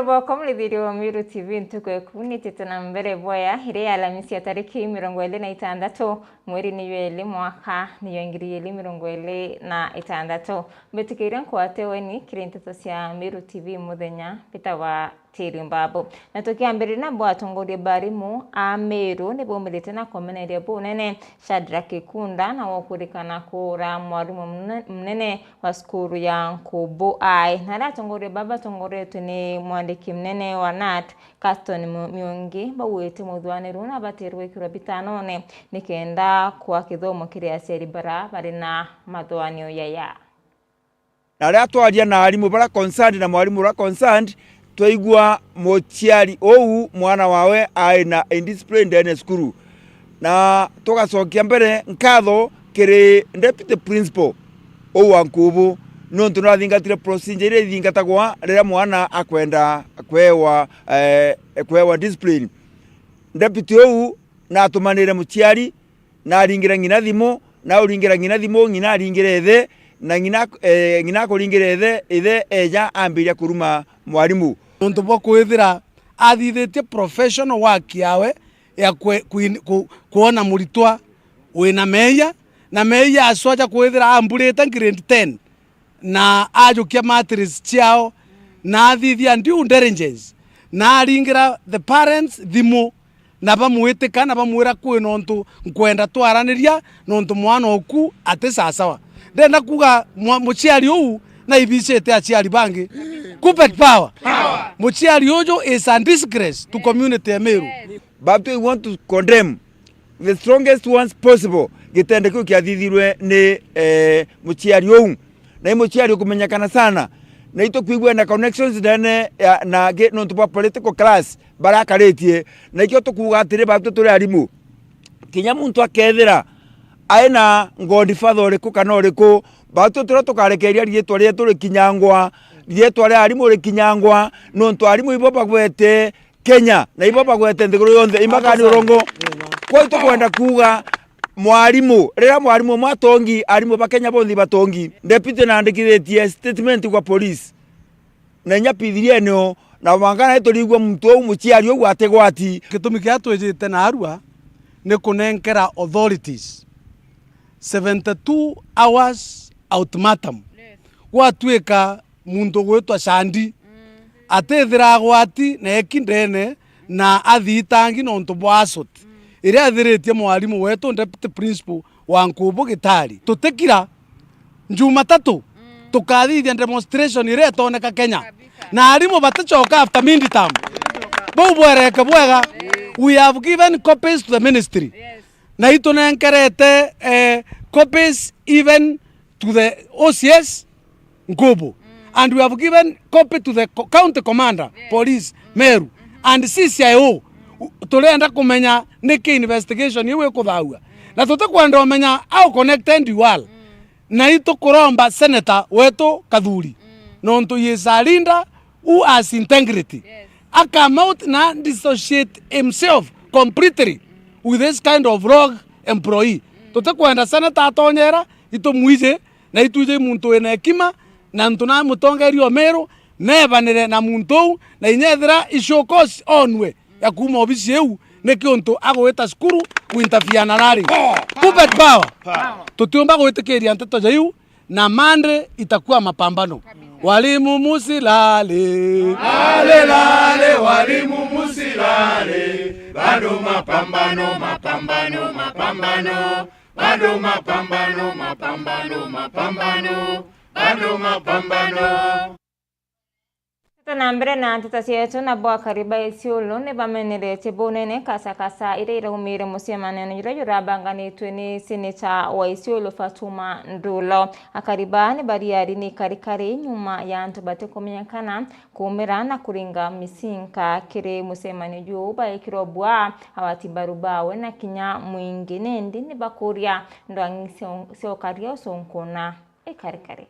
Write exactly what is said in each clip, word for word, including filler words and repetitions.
Bwakwa murithi wa Meru T V, ntuku eku nitite na mbere bwaya, iri ya Alamisi ya tariki mirongo iri na itantatu, mweri ni jwa iri, mwaka ni jwa ngiri iri mirongo iri na itantatu. Mbitikiria nkwate weni kiri nteto cia Meru T V muthenya, mbitagwa Tiri Mbabu. Na tukiambiriria nabo, atongoria ba arimu a Meru ni baumirite na kumeneria bunene Shadrack Ikunda na gukurikana kuura mwarimu mune-, munene wa cukuru ya Nkubu High. Na aria atongoria baba batongoretwe ni mwandiki munene wa nat, Caston Mu-, Miungi, bauite muthwaniro na batirwe gwikirwa bitanone nikenda kwa kithomo kiri aciari bara bari na mathwanio yaya. Na riria twaria na arimu bara concerned na mwarimu uria concerned, twaigua muciari uu mwana wawe ai na indiscipline ndene ya cukuru. Na tugacokia mbere nkatho kiri deputy principal uu wa Nkubu, niuntu nirathingatire procedure iria ithingatagwa riria mwana akwenda kwewa, eh, kwewa discipline. Deputy uu natumanire muciari, na aringira ng'ina thimu, na uringira ng'ina thimu, ng'ina aringire ithe, na ng'ina, eh, ng'ina akuringira ithe, ithe eja ambiria kuruma mwarimu. Nontu bwa kwithira athithitie professional work yawe ya kwe-, kwin-, ku-, kwona muritwa wina meeyia, na meeyia acu aja kwithira amburite grade ten, na ajukia matters ciao, na athithia due diligence, na aringira the parents thimu, na bamwitika, na bamwira, "Kwina untu nkwenda twaraniria, nontu mwana oku ati sawasawa." Ndenda kuuga mwa-, muciari uu naibicite aciari bangi. Kuppet power. Muciari uju is a disgrace to community ya Meru. But we want to condemn the strongest ones possible gitendo kiu kiathithirwe ni, eh, muciari uu. Na i muciari ukumenyekana sana. Na itukwigua ena connections ndene ya, na angi nontu bwa political class barakaritie. Na ikio tukuuga atiri, batwi turi arimu, kinya muntu akethira ai na godfather uriku kana uriku, batwi turia tukarekeria riitwa rietu rikinyangwa, riitwa ria arimu rikinyangwa, nontu arimu ibo bagwete Kenya, na ibo bagwete nthiguru yonthe, imakani urongo. Kwou tukwenda kuuga mwarimu, riria mwarimu umwe atongi, arimu ba Kenya bonthe ibatongi. Deputy naandikithitie statement kwa police, na inya P three N O, na mwanka nae turigua muntu uu muciari uu atigwati. Gitumi kia twijite naarua ni kunenkera authorities seventy-two hours ultimatum. Gwatuika muntu ugwitwa Shandi atithira agwati na eki ndene na athiitangi nontu bwa assault iria athiritie mwarimu wetu deputy principal wa Nkubu Gitari. Tutikira, Jumatatu tukathithia demonstration iria itoneka Kenya. Na arimu baticoka after midterm. Bau bwereke bwega. We have given copies to the ministry. Na itunenkerete, eh, copies even to the O C S Nkubu. And we have given copy to the co-, county commander, police, Meru, and C C I O. U-, turenda kumenya niki investigation iu ikuthaua. Na tutikwenda umenya how connected you are. Na itukuromba senator wetu Kathuri. Nontu he is a leader who has integrity. Akame out na dissociate himself completely with this kind of rogue employee. Tutikwenda senator atonyera, itumwiji na itwiji muntu wina hekima, na antu na mutongeria o Meru nebanire na muntu uu, na inya ethira ishokosi onwe ya kuuma obisi iu, niki untu agwita cukuru kuinterfere na rari. Kuppet power. Tutiumba gwitikiria nteto ja iu, na Monday itakuwa mapambano. Walimu musilale. Lale, lale, walimu musilale. Bado mapambano, mapambano, mapambano. Bado mapambano, mapambano, mapambano. Bado mapambano. Tete na mbere na nteto cietu, nabo akari ba Isiolo ni bameneretie bunene kasakasa iria iraumire mucemanio juria jurabanganitwe ni seneta wa Isiolo Fatuma Ndula. Akari ba ni bariari ni karikari nyuma ya antu batikumenyekana kuumira na kuringa micinka kiri mucemanio juu, baikirwa bua awati mbaru bawe na kinya mwingi, nindi ni bakuria ndwang'i cio-, cia ukaria ucunkuna ikarikari.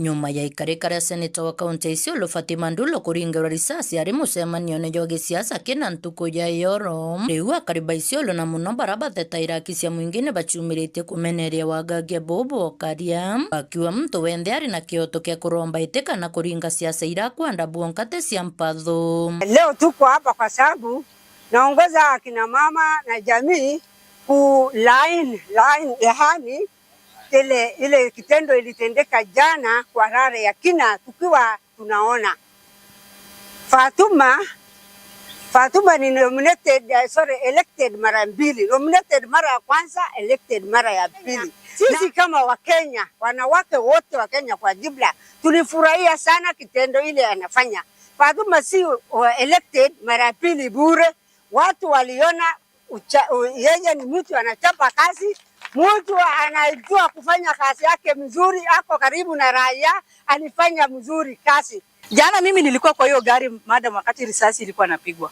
Nyuma ya ikarika ria seneta wa kaunti ya Isiolo Fatima Ndulu kuringirwa risasi ari mucemanione jwa gisiasa kina ntuku ya iyoro, riu akari ba Isiolo na muno bara batetaira haki cia mwingi ni baciumiritie kumeneria wagagia bubu okaria, bakiuga muntu wenthe ari na kioto kia kuromba iti kana kuringa siasa irakwenda bwonka ti cia mpathu. Leo tuko hapa kwa sababu naongoza akina mama na jamii ku line, line, yaani ile, ile kitendo ilitendeka jana kwa rare ya kina tukiwa tunaona. Fatuma, Fatuma ni nominated, eh, sorry, elected mara mbili. Nominated mara ya kwanza, elected mara ya pili. Sisi kama Wakenya, wanawake wote wa Kenya kwa jumla, tulifurahia sana kitendo ile anafanya. Fatuma si, uh, elected mara ya pili bure. Watu waliona ucha-, u-, yeye ni mtu anachapa kazi, mtu anajua kufanya kazi yake mzuri, ako karibu na raia, alifanya mzuri kazi. Jana mimi nilikuwa kwa hiyo gari, madam, wakati risasi ilikuwa inapigwa.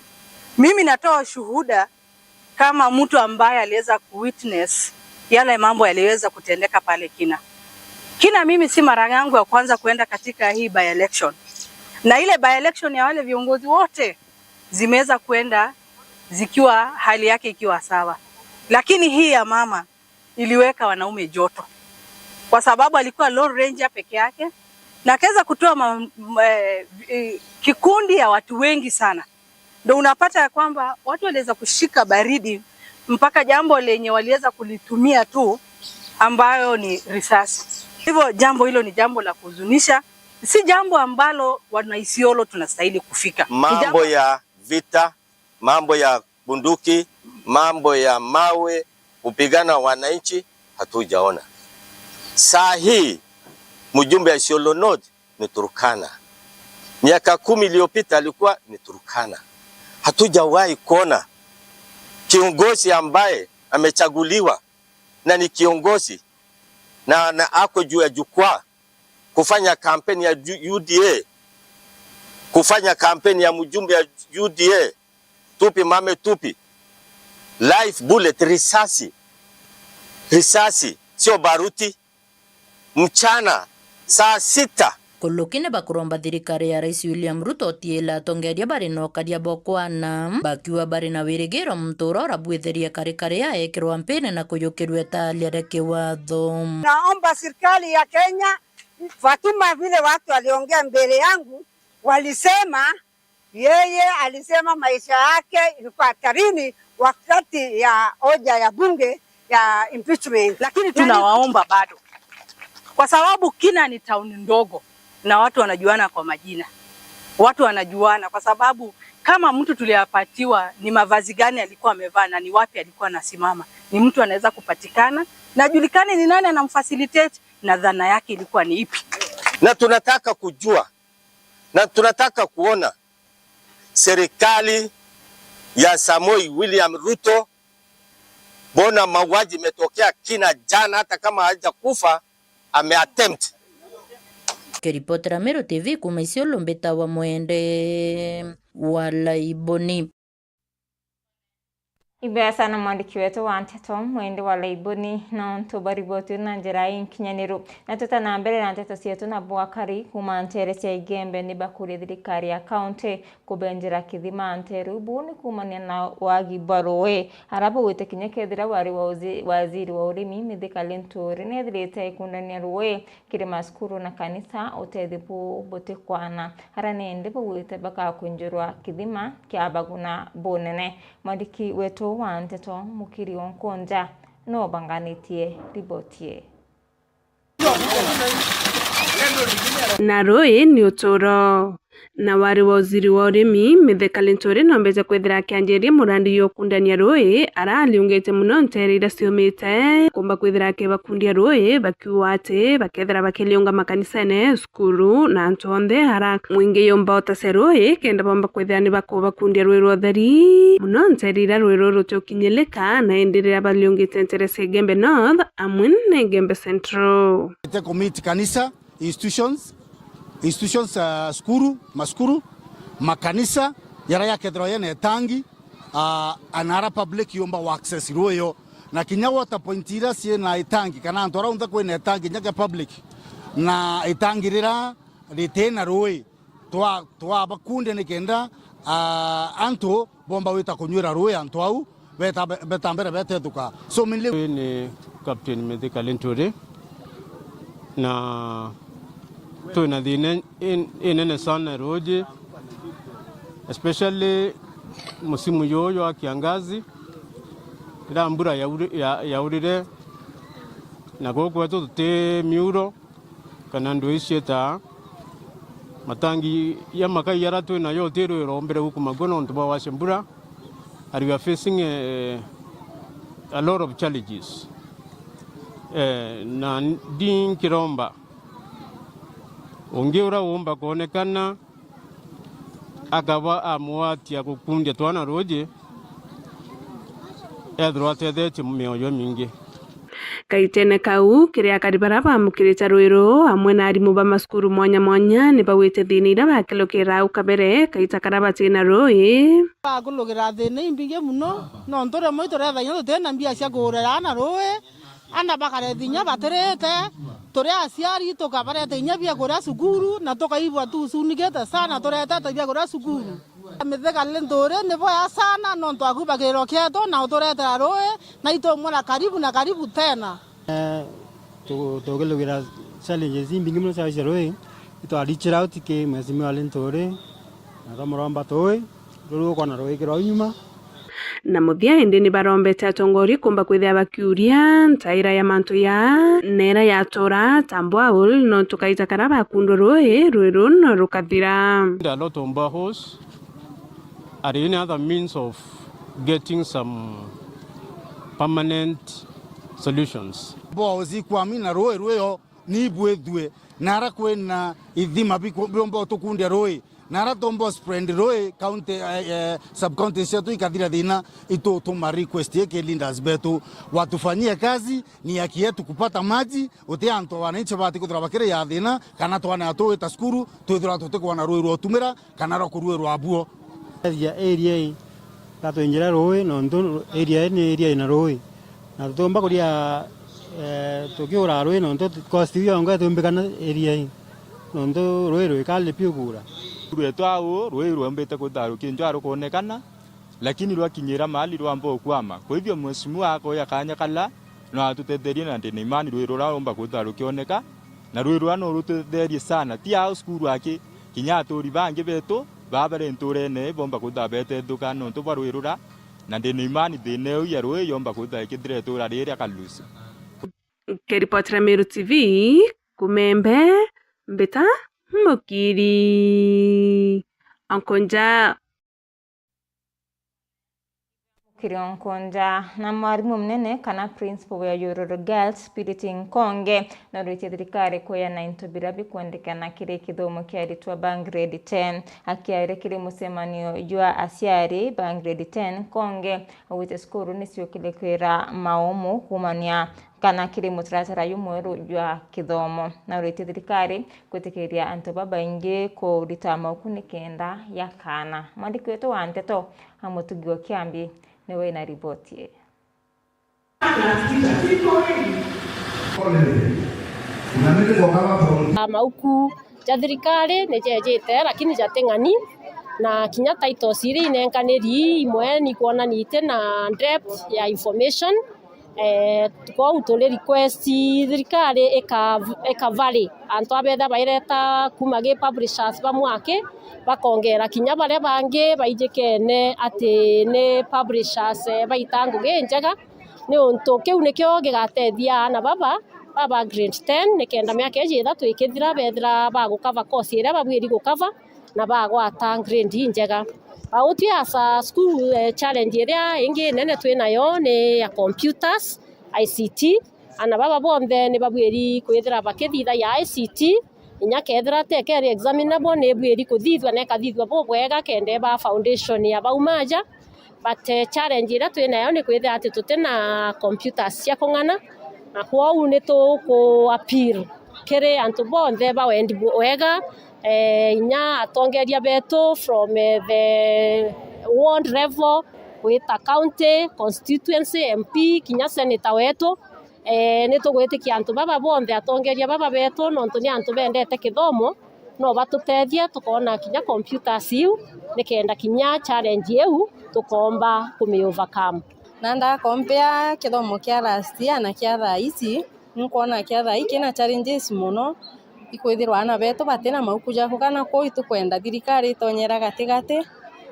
Mimi natoa shuhuda kama mtu ambaye aliweza kuwitness yale mambo yaliweza kutendeka pale Kina. Kina, mimi si mara yangu ya kwanza kuenda katika hii by-election. Na ile by-election ya wale viongozi wote zimeweza kuenda zikiwa hali yake ikiwa sawa. Lakini hii ya mama iliweka wanaume joto. Kwa sababu alikuwa Lone Ranger peke yake, na akaweza kutoa ma-, m-, eh, eh, kikundi ya watu wengi sana. Ndio unapata ya kwamba watu waliweza kushika baridi mpaka jambo lenye waliweza kulitumia tu ambayo ni risasi. Hivyo jambo hilo ni jambo la kuhuzunisha, si jambo ambalo wana Isiolo tunastahili kufika. Ni jambo Mambo ya vita, mambo ya bunduki, mambo ya mawe, kupigana wananchi, hatujaona. Saa hii, mjumbe ya Isiolo North ni Turkana. Miaka kumi iliyopita alikuwa ni Turkana. Hatujawahi kuona kiongozi ambaye amechaguliwa na ni kiongozi na, na ako juu ya jukwaa kufanya kampeni ya ju-, U D A, kufanya kampeni ya mjumbe ya U D A, tupi mame tupi, live bullet, risasi, risasi, sio baruti, mchana saa sita. Kuluki ni bakuromba thirikari ya Rais William Ruto utiila atongeria bari na ukaria bwa kwana, bakiuga bari na wirigiro muntu uria urabwitheria karikari aekirwa mpini na kuyukirua italia ria kiwatho. Naomba serikali ya Kenya, Fatuma, vile watu waliongea mbele yangu, walisema, yeye alisema maisha yake ilikuwa hatarini wakati ya hoja ya bunge ya impeachment. Lakini tunawaomba bado, kwa sababu Kina ni town ndogo na watu wanajuana kwa majina. Watu wanajuana kwa sababu kama mtu tuliapatiwa ni mavazi gani alikuwa amevaa na ni wapi alikuwa anasimama, ni mtu anaweza kupatikana na ajulikane ni nani anamfacilitate na dhana yake ilikuwa ni ipi. Na tunataka kujua, na tunataka kuona serikali ya Samoei William Ruto, mbona mauaji imetokea Kina jana, hata kama hajakufa, ameattempt. Kiripotera Meru T V kuuma Isiolo, mbitawa Mwende wa Laiboni. Ibea sana mwandiki wetu wa nteto, Mwende wa Laiboni, na untu bariboti na njira inkinyaniru. Na tuta na mbere na nteto cietu, na bwakari kuuma ntere cia Igembe ni bakuria thirikari ya kaunti kubenjera kithima nteru. Buu ni kuumania na wagi bwa ruui, ara baugite kinya kethira wari wa uzi-, waziri wa urimi Mithika Linturi nethirite aikundania ruui kiri masukuru na kanisa, utethi buu butikwana. Ara nindi baugite bakakunjurwa kithima kia baguna bunene. Mwandiki wetu wa nteto Mukiri Onkonja no banganitie riboti ii. Na ruui ni uturo. Na wari wa uziri wa urimi, Mithika Linturi nombete kwithira akianjiria murandi jwa ukundania ruui, ara aliungite muno ntere iria ciumite, kumba kwithira akibakundia ruui, bakiuga ati bakethira bakiliunga makanisene, cukuru, na antu onthe ara mwingi yumba utacia ruui, kenda bomba kwithira ni bakubakundia ruui rwa utheri, muno ntere iria ruui ruu rutiukinyilika, na indi riria baliungite ntere cia Igembe North, amwe na Igembe Central. Te kumiti kanisa, institutions, institutions, ah, cukuru, macukuru, makanisa, jaria jakethirwa jena itangi, ah, na ara public yumba wa access ruuyo. Na kinya water point iria ciina itangi, kana antu aria onthe kwina itangi, kinya kia public, na itangirira riti na rui twa, twabakundia nikenda, ah, antu bomba gwita kunyuira rui antu au beta, beta mbere betethuka. So, mainly. Ni Captain Mithika Linturi, na twina thina in-, inene sana ruuji, especially musimu juju jwa kiangazi, riria mbura yauri-, ya-, yaurire, na guku gwetu tuti miuro kana ndwii cieta matangi ya makai jaria twi najo uti rwiro mbere guku maguo nontu bwa wacia mbura, and we are facing a, a lot of challenges. Eh, na ndi nkiromba ungi uria uumba kwonekana akaba amwatia gukundia twana ruuji, ethirwa atethetie mioyo imingi. Kaitene kau, kiri akari baria baamukirite rui ruu, amwe na arimu ba macukuru mwanya mwanya, ni baugite thiina iria bakelukira au kabere, kaita karia batina rui. Bakulugira thiina imbingi mono, nontu rimwe iturethagia tutina mbia cia kugurira aana rui, aana bakarethi inya batirite, turi aciari tukabarete inya biakuria cukuru, na tukaigua tusunigite sana turetete biakuria cukuru. Mithika Linturi ni bwega sana nontu wa kwibagirwa kietu na uturetera rui, na itumwira karibu na karibu tena. Eh, tu-, tukilugira challenges imbingi mono cia, cia rui, itwa reach out ki Mheshimiwa Linturi, na twamuromba tui, rui rukwona rugikirwa nyuma. Na muthia indi ni barombete atongoria kumba kwithia bakiuria ntaira ya mantu ya nera yatura ta borehole, nontu kaita karia bakundwa rui, rui ruu no rukathira. There are a lot of boreholes. Are any other means of getting some permanent solutions? Boreholes ikwami na rui rwio ni ibwithue, na ara kwina ithima biku-, biumba utukundia rui, na ara tumba spread rui, county, eh, eh, sub county cietu ikathira thina, itutuma request iki leaders betu watufanyie kazi, ni haki yetu kupata maji, uti antu wananchi bati kuthira bakiri ya thina, kana twana twita cukuru, twithirwa tutikwona rui rwa utumira, kana rwa kuruirwa abuo. Area, area ii, gatwinjire rui, nontu area ii ni area ina rui. Na tutiumba kuria, eh, tukiura rui, nontu cost iu yongo itumbikana area ii. Nontu rui rwikali piu kuura. Rwetu au, rui rwembite kwithirwa rukinjwa rukonekana, lakini rwakinyira mahali rwamba ukwama. Kwa hivyo, mheshimiwa akoya kanya kala no atutetherie, na ndina imani rui rura rumba kwithirwa rukioneka, na rui rura no rututetherie sana. Ti au cukuru aki, kinya aturi bangi betu baba bari nturene bomba kwithirwa betethuka nontu bwa rui rura, na ndina imani thina iu ya rui yomba kwithirwa ikithira itura riri akalusi. Nkiripotera Meru T V, Kumembe, Mbita Mukiri. Onkonja. Mukiri Onkonja. Na mwarimu munene kana principal wa Yururu Girls, Spirit Nkonge, noritie thirikari kuyana into biria bikwendekana kiri kithomo kia aritwa ba grade ten. Akiaria kiri mucemanio jwa aciari ba grade ten, Nkonge augite cukuru niciukire kwira maumu kumania kana kiri mutaratara jumweru jwa kithomo. Na uritie thirikari gwitikiria antu babaingi kurita mauku nikenda ya kaana. Mwandiki wetu wa nteto, Amutugi wa Kiambi, niwe wina riboti ii. Mauku ja thirikari ni jejite, lakini jating'ani, na kinya titles iria inenkaniri imwe ni kwonania iti na depth ya information. Eh, kwou turi request thirikari ika-, ikavari antu abetha baireta kuma gi publishers bamwe aki, bakongera kinya baria bangi baijikene ati ni publishers, eh, baita ngugi injega, niuntu kiu nikio gigatethia aana baba, baba grade ten, nikenda miaka iji ithatu ikithira, bethira bagukava course iria babwiri gukava, na bagwata grade injega. Au twi as a school, eh, challenge iria ingi inene twi nayo ni ya computers, I C T. Aana baba bonthe ni babwiri kwithira bakithitha ya I C T, inya kethira te keri examinable, ni ibwiri kuthithua na ikathithua bubwega kenda iba foundation ya baumaja. But, eh, challenge iria twi nayo ni kwithira ati tuti na computers cia kung'ana, na kwou ni tuku appeal kiri antu bonthe ba wendi bu-, wega, eh, inya atongeria betu from, eh, the ward level, gwita county, constituency, M P, kinya senator wetu, Eh, ni tugwitikia antu baba bonthe, atongeria baba betu, nontu ni antu bendete kithomo, no batutethie tukoona kinya computers iu, nikenda kinya challenge iu tukoomba kumi overcome. Na ndakompea kithomo kia last year na kia thaa ici, nkwona kia thaa ii kina challenges mono. Ikwithirwa aana betu batina mauku ja kugana, kwou itukwenda thirikari itonyera gatigati.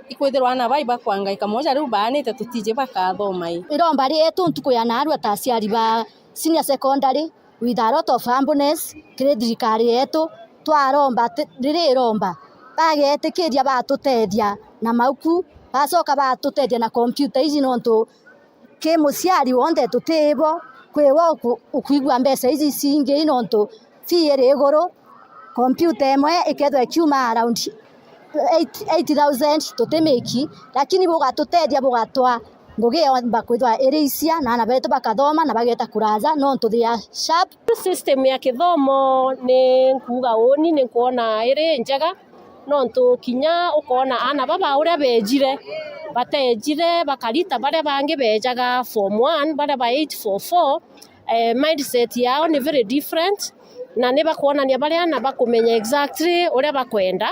Ikwithirwa aana baa ibakwangaika mono ja riu baanite tutiji bakathoma i. Iromba rietu ntuku ya naarua ta aciari ba senior secondary, with a lot of humbleness kiri thirikari yetu, twaromba ati, riri iromba, bagetikiria batutethia na mauku, bacoka batutethia na kompyuta iji, nontu ki muciari wonthe tutibo, kwi we uku-, ukuigua mbeca iji cingi, nontu fee iri iguru. Kompyuta imwe ikethwa ikiuma around eight, eight thousand, tutimiki, lakini bugatutethia, bugatwa ngugi yomba kwithwa iri isia, na aana betu bakathoma na bageta kuraja, nontu they are sharp. System ya kithomo ni nkuuga uuni, ni nkwona iri njega, nontu kinya ukoona aana baba uria beejire, bateejire bakarita baria bangi beejaga form one, baria ba eight four four, eh, mindset yao ni very different, na ni bakwonania baria aana bakumenya exactly uria bakwenda.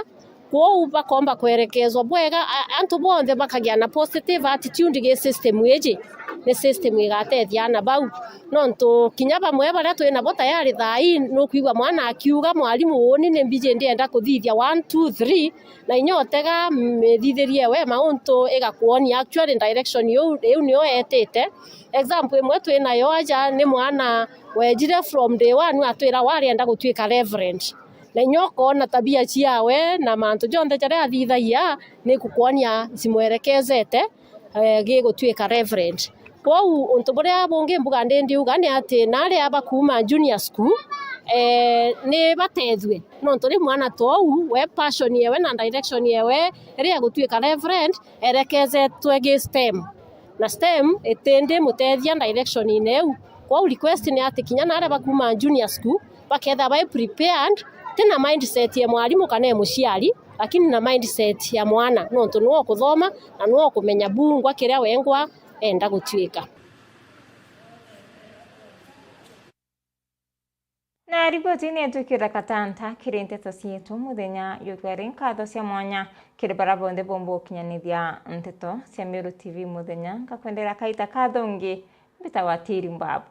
Kwou bakomba kwerekezwa bwega, a-, antu bonthe bakagia na positive attitude gi system iji. Ni system igatethia aana bau. Nontu kinya bamwe baria twi nabo tayari thaa ii, nukwigua mwana akiuga, "Mwalimu, uuni ni mbiji ndienda kuthithia one, two, three," na inya utega mithithirie we mauntu igakwonia actually direction iu, iu niyo etite. Example imwe twi nayo aja ni mwana wejire from day one atwira we arienda gutwika reverend. Na inya ukoona tabia ciawe na mantu jonthe jaria athithagia ni gukwonia cimwerekezete, eh, gigutwika reverend. Kwou untu buria bungi mbuga ndi ndiuga ni ati naria bakuuma junior school, eh, ni batethue, nontu ri mwana tou we passion yewe na direction yewe iria egutwika reverend erekezetwe gi STEM. Na STEM itindi mutethia direction-ini iu. Kwou request ni ati kinya naria bakuuma junior school, bakethira bai prepared, ti na mindset ya mwalimu kana ya muciari, lakini na mindset ya mwana, nontu niwe ukuthoma na niwe ukumenya bungwa kiria wengwa enda gutwika. Na riboti ni itwikira katanta kiri nteto cietu muthenya jwa kweri. Nkatho cia mwanya kiri bara bonthe bomba gukinyanithia nteto cia Meru T V muthenya. Nkakwendera kaita kathongi, mbitagwa Tiri Mbabu.